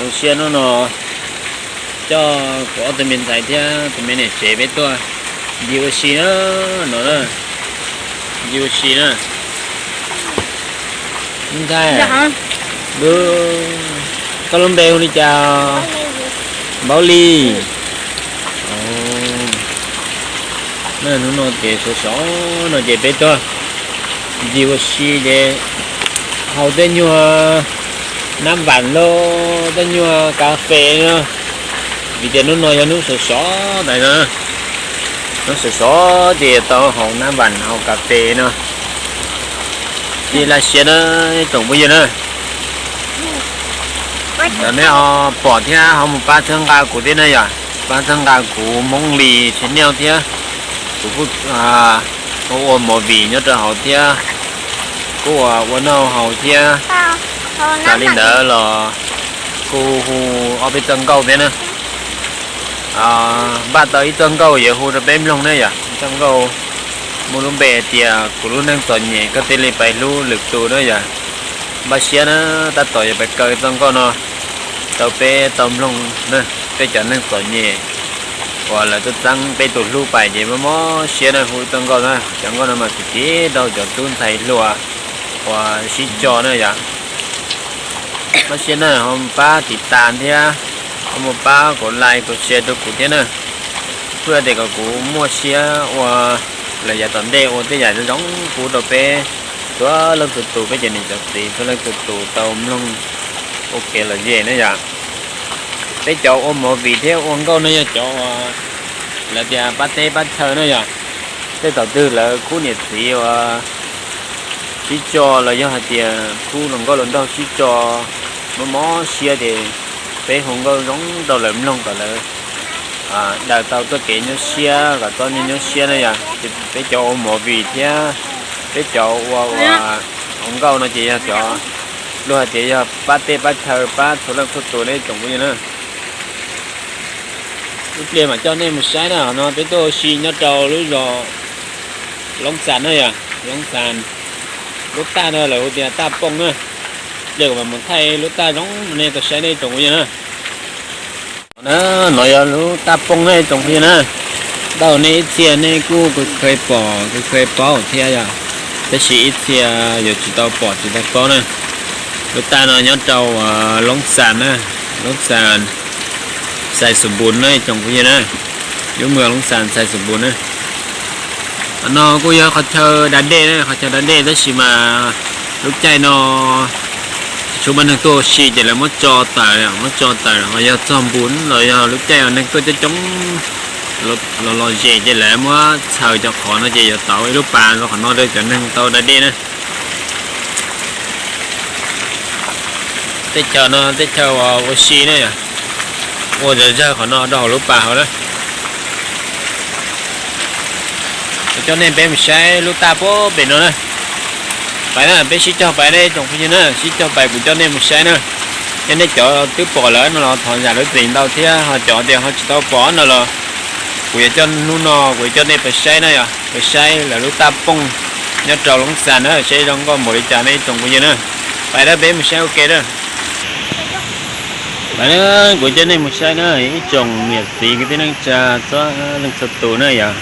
Zoo siab hnub no coj kuv ob tug me ntxhais thiab tus me niam tsev peb tuaj ncig ua si na, no na, ncig ua si na. Ntxhais, koj lub npe hu li cas? Npaub Lis. Hnub no ces sov sov no ces peb tuaj ncig ua si ces haus tej nyuag nab vam los tej nyuag kas fes no, vim tias hnub no yog hnub sov sov ntawd no, hnub sov sov ces tau haus nab vam haus kas fes no. Cia laj siab na, tsoom phooj ywg na. Yog nej ho pom thiab ho mus pab txhawb nqa kuv thiab na yom, pab txhawb nqa kuv Hmoob Lis channel thiab. Kuv kuj ua movie nyob rau hauv thiab, kuj ua ua noj haus thiab. Txawm li ntawd los kuj hu ob peb txoj nkauj thiab na. Npaj tau ib txoj nkauj yuav hu rau peb mloog na yom, ib txoj nkauj muaj lub npe hais tias kuv lub neej txom nyem koj thiaj li pais hlub lwm tus na yom. Npaj siab na, tab tom yuav pais kaw txoj nkauj no rau peb tau mloog na, peb cov neeg txom nyem uas lawv txeeb txeeb peb tus hlub pais ces mob mob siab na, hu ib txoj nkauj na. Cov nkauj no mas txim txim rau cov tub ntxhais hluas uas sib tso na yom. Mob siab na, ho pab tiv tas thiab, ho mus pab kuv like kuv share rau kuv thiab na. Kuj yog tias kom kuv muaj siab ua lawm yav tom ntej ua tej yam zoo zoo pub rau peb txhua leej txhua tus, peb cov niam cov txiv txhua leej txhua tus tau mloog ua kev lom zem na yom. Peb cov ua movie thiab ua nkauj no yog cov uas lawv tias pab teb pab chaw na yom. Tej thaum twg lawv khub niam txiv uas sib tso los yog hais tias khub hluas nkauj hluas nraug sib tso mob mob siab ces peb hu nkauj zoo rau lawv mloog kom lawv daws tau txoj kev nyuaj siab kom txhob nyuaj nyuaj siab na yom. Peb cov ua movie thiab peb cov ua ua hauv nkauj no ces yog cov luag hais tias yog pab teb pab chaw pab txhua leej txhua tus ne tsoom phooj ywg na. Ib pliag mam coj nej mus saib na, no peb tuaj ua si nyob rau lub zos Loob Xas na yom, Loob Xas. Lub taj no lawv hu tias Taj Pooj na. Ib pliag kuv mam mus thaij lub taj zoo rau nej tau saib ne tsoom phooj ywg na. No yog lub Taj Pooj ne tsoom phooj ywg na. Tau nej ib txhia nej kuj kheev pom kheev paub thiab yom, tab sis ib txhia yuav tsis tau pom tsis tau paub na. Lub taj no nyob rau Loob Xas na, Loob Xas, Xais Xus Npus na tsoom phooj ywg na. Lub moos Loob Xas, Xais Xus Npus na. No kuj yog qhov chaw da dej na, qhov chaw da dej tab sis mas lub caij no tsis tshua muaj neeg tuaj ua si ces lawv muab tso tawm, muab tso tawm ho yog txog npus los yog lub caij uas neeg tuaj coob coob los los zes ces lawv muab txhaws cov qhov no ces yuav tau ib lub pas rau qhov no rau cov neeg tau da dej na. Teb chaws no teb chaws uas ua si ne yom, ua zog zawg qhov no rau hauv lub pas hauv na. Kuv coj nej peb mus saib lub taj puag pem no na. Pais na, peb sib cog pais ne tsoom phooj ywg na, sib cog pais kuv coj nej mus saib na. Yog nej cov twb pom lawm no los thov zam lub txim ntau thiab ho cov tias ho tsis tau pom no los kuv yuav coj hnub no kuv yuav coj nej pais saib na yom, pais saib lawv lub Taj Pooj nyob rau Loob Xas na, saib zoo nkauj npaum li cas ne tsoom phooj ywg na. Pais na, peb mus saib ua ke na. Pais na, kuv coj nej mus saib na, ib tsoom niam txiv kwv tij neej tsa txhua leej txhua tus na yom.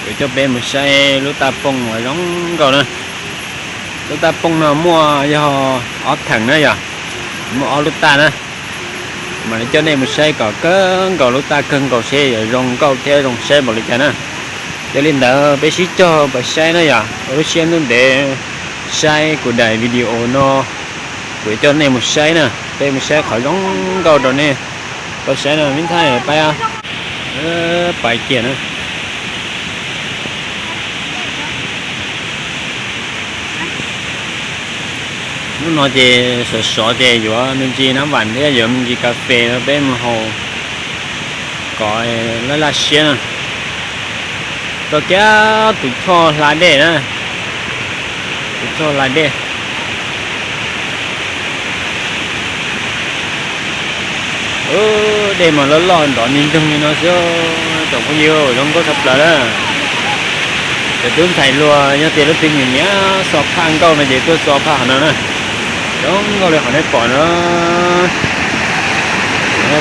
Kuv coj peb mus saib lub Taj Pooj uas zoo nkauj na. Lub Taj Pooj no muaj yog ob theem na yom, muaj ob lub taj na. Mam li coj nej mus saib kom kawg nkaus lub taj kawg nkaus seb yuav zoo nkauj thiab zoo saib npaum li cas na. Yog li ntawd peb sib cog pais saib na yom, ua lub siab ntuj ntev saib kuv daim video no, kuv yuav coj nej mus saib na, peb mus saib qhov zoo nkauj rau nej tau saib na, me ntxhais pais, pais kiag na. Hnub no ces sov sov ces yuav me ntsis nab vam thiab yuav me ntsis kas fes rau peb mus haus kom laj laj siab na. Tau kiag tus choj hla dej na, tus choj hla dej. Dej mas loj loj nrov nti ntoog li no xwb, tsoom phooj ywg, zoo nkauj tshaj plaws na. Cov tub ntxhais hluas yog tias leej twg nyiam nyiam xo phaj nkauj no ces tuaj xo phaj qhov no na. Zoo nkauj li qhov nej pom no.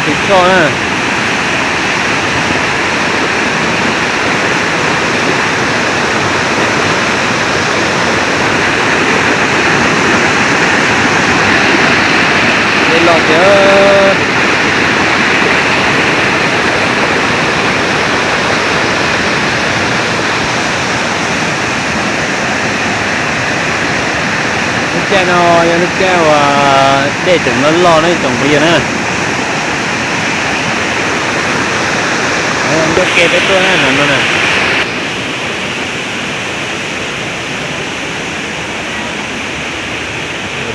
Tus choj na. Dej loj tiag. Lub caij no yog lub caij uas dej tseem loj loj na tsoom phooj ywg na. Ncauj ke peb tuaj na no na.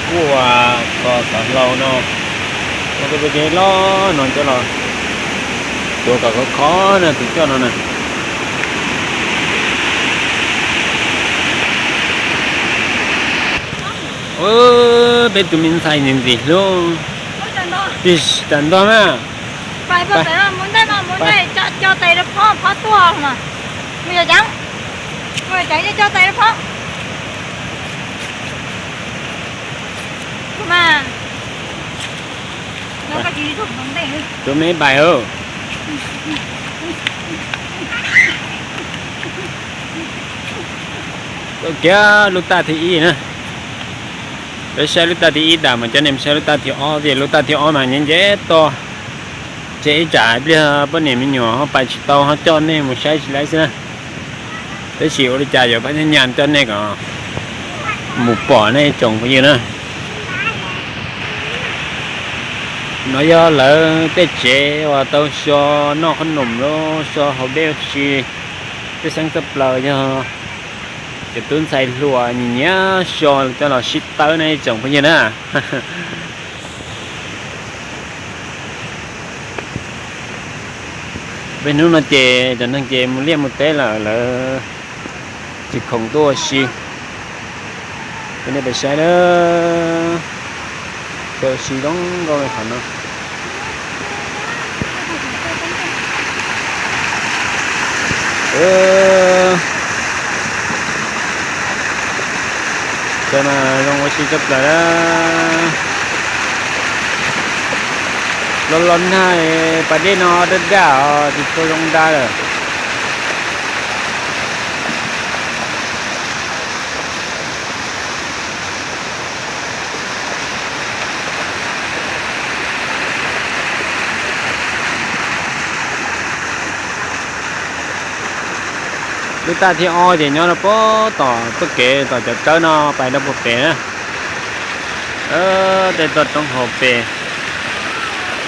Kuj ua kos xav hlau no, ua ke ke loj no coj los tuav kom khov khov na tus choj no na. Peb tus me ntxhais ntxim ntxim hlub. Tig tas ntog na. Tus me bai. Tau kiag lub taj thib ib na. Peb saib lub taj thib ib tas mas coj nej mus saib lub taj thib ob, vim lub taj thib ob mas nce nce toj tseg ib tsam pliag poj niam me nyuam ho pais tsis tau ho coj nej mus saib tsis laib xwb na. Tab sis ua li cas yuav pab nyab nyab coj nej kom mus pom nej tsoom phooj ywg na. No yog lawv tej tsev uas tau so noj qhob noom los so haus dej ua si, tej xeeb txoj plaws yog cov tub ntxhais hluas nyiam nyiam so coj los sib tawb na tsoom phooj ywg na. Peb hnub no ces cov neeg ces mus liaj mus teb lawm, lawv tsis khoom tuaj ua si. Peb nej pais saib na, tuaj ua si zoo nkauj li qhov no. Cov no zoo ua si tshaj plaws na. Los los nag pas dej no daj daj os, tsis tshua zoo da lawm. Lub taj thib ob ces nyob rau puag tom txoj kev tom cov tsawb no pais rau puag pem na. Tej toj roob hauv pes,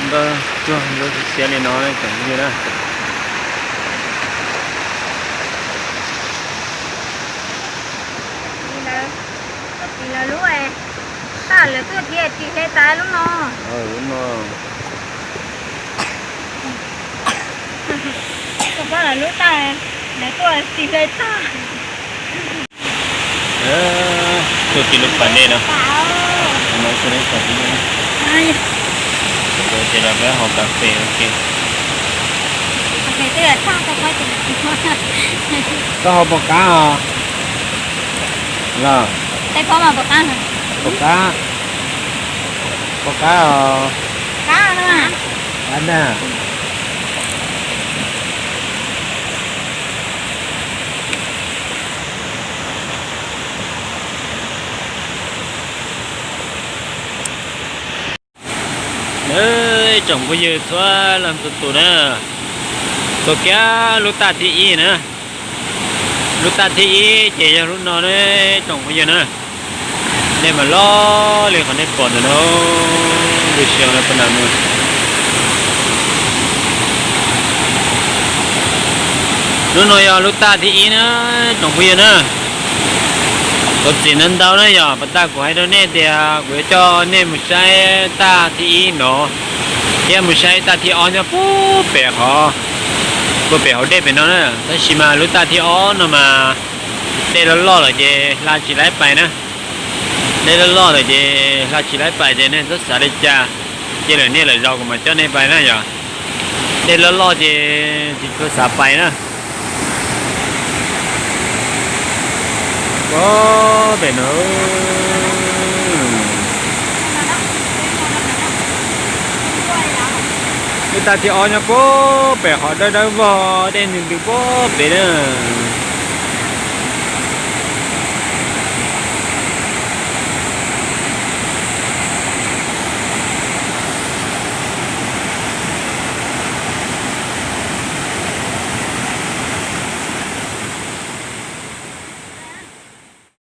ntsuag ntsuag xiav li no tsoom phooj ywg na. Lawv lub, lawv tuaj tias tsis hle tas lub no. Lub no, lawv lub taj, lawv tuaj tsis hle tas. Tuaj tim lub pas dej no, no xwb, ces los peb haus cà phê ua ke. Koj haus pom qab os? Los, pom qab, pom qab os. Qab na. Tsoom phooj ywg txhua leej txhua tus na, txog kiag lub taj thib ib na. Lub taj thib ib ces yog lub no ne, tsoom phooj ywg na. Dej mas loj li qhov nej pom ntawm no, lub xyoo no pab nam no. Lub no yog lub taj thib ib na, tsoom phooj ywg na. Thov txim ntau ntau na, yog pas tag kuv hais rau nej tias kuv yuav coj nej mus saib taj thib ib no, thiab mus saib taj thib ob nyob puag pem qhov, puag pem hauv dej pem no na. Tab sis mas lub taj thib ob no mas dej loj loj lawm ces hla tsis laib pais na. Dej loj loj lawm ces hla tsis laib pais ces nej txhob xav li cas, cia lwm niaj lwm zaus kuv mam coj nej pais na yom. Dej loj loj ces tsis tshua xav pais na. Puag pem no. Ib tag thib ob nyob puag pem qhov dawb dawb vog dej ntws ntws puag pem lawm.